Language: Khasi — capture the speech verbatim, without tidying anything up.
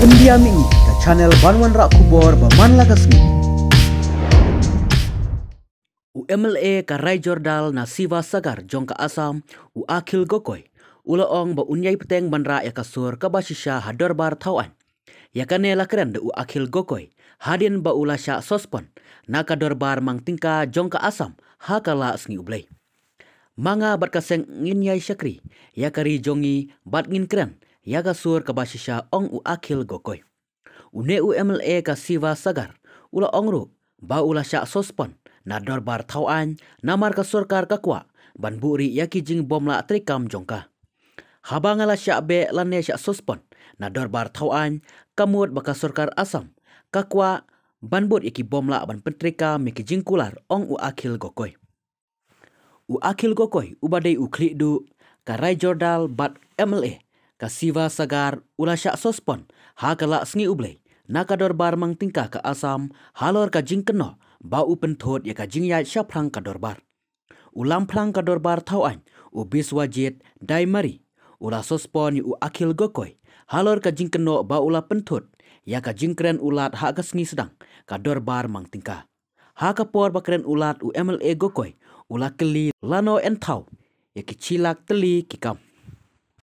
India Mini, ka channel ban wanrah khubor ba man la ka sngi. U M L A ka Raijordal na Sivasagar jong ka Assam, u Akhil Gogoi, u la ong ba un ïai bteng ban rah ïa ka sur kaba shisha ha dorbar thaw aiñ. Ïa kane la kren da u Akhil Gogoi hadien ba u la shah suspend na ka dorbar mang tyngka jong ka Assam ha ka la sngi U Blei. Ma nga bad ka seng ngin ïai shakri ïa ka ri jong ngi bad ngin kren ïa ka sur kaba shisha, ong u Akhil Gogoi. Une u M L A ka Sivasagar u la ong ruh ba u la shah suspend na dorbar thaw aiñ namar ka sorkar ka kwah ban buhrieh ïa ki jingbymlah treikam jong ka. Haba nga la shah beh lane shah suspend na dorbar thaw aiñ, ka mut ba ka sorkar Assam ka kwah ban bud ïa ki bymlah ban pyntreikam ïa ki jingkular, ong u Akhil Gogoi. U Akhil Gogoi uba dei u khlieh duh ka Raijordal bad M L A ka Sivasagar u la shah suspend ha ka la sngi U Blei na ka dorbar mang tyngka ka Assam halor ka jingkynnoh ba u pynthut ïa ka jingïaid shaphrang ka dorbar. U lamphlang ka dorbar thaw aiñ, u Biswajit Daimari, u la suspend ïa u Akhil Gogoi halor ka jingkynnoh ba u la pynthut ïa ka jingkren u lad ha ka sngi sdang ka dorbar mang tyngka. Ha ka por ba kren u lad, u M L A Gogoi u la kylli lano yn thaw ïa ki shi lak tylli ki kam.